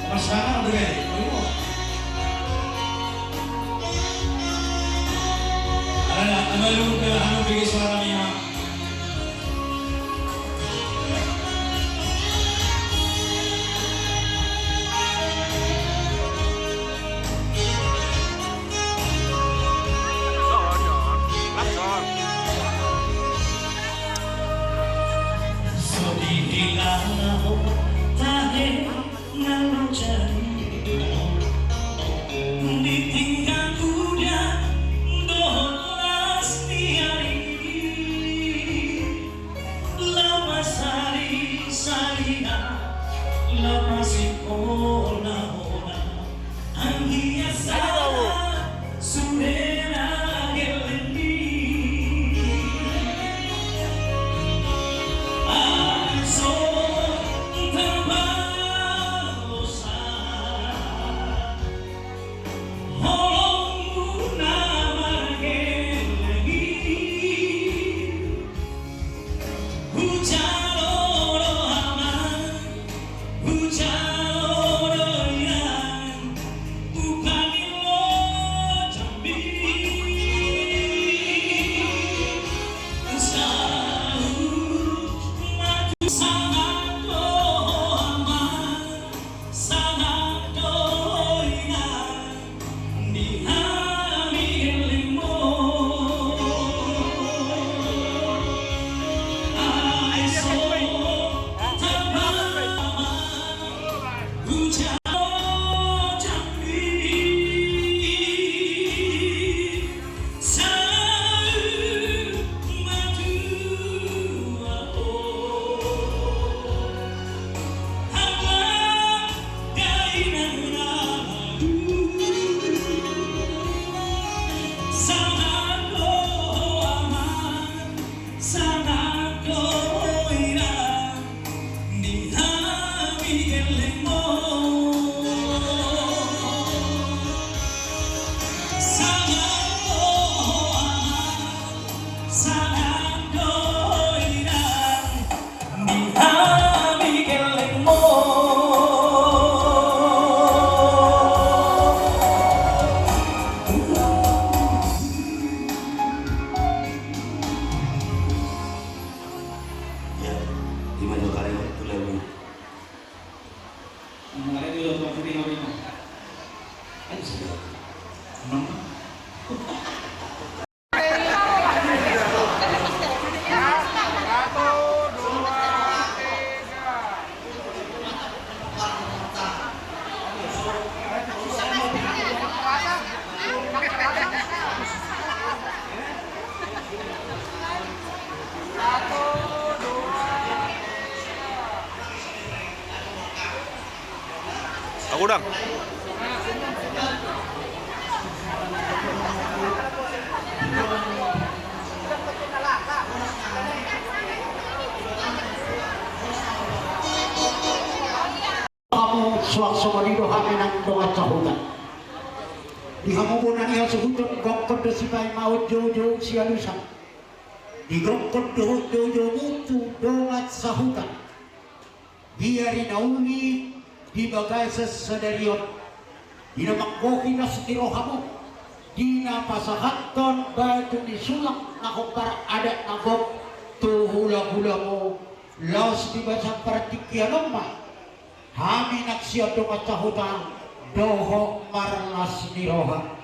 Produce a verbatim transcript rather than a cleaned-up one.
Pasangan udah gede. Ada, ada lu ke anu bikin suara lima. Ditinggal udan dohot las ni ari, laho pasari-sarian, laho pasingkolahon. Anggiat sahat sude na gellengki. Ai so tarbalos holongmu na margelleng i. Hujalo do amang, hujalo do inang, upa ni Jambi. Sahat ma tu, sahat do amang, sahat do inang, di hami gellengmu. Ai so tarbalos, hujalo Jambi. Sahat ma tu ahu. Di hami gellengmu. Ya, di mana kalian tuh lagi? Mengenai dulu, Pak Fitri, hari ini. Ayo, sudah. Enam. Aku dang. Hamu suang songon i do hami nang dongan sahuta. Di hamu bona ni hasuhuton, gokkon do sipaima on, joujou sialusan. Di gokkon dohot joujoumu tu dongan sahuta. Di ari na uli di bagasan sadari on, di na manggohi las ni rohamu, di na pasahathon batu ni sulang na hombar adat na gok tu hulahulamu, laos di bagasan partingkian on ma hami nang sian dongan sahuta dohot marlas ni roha.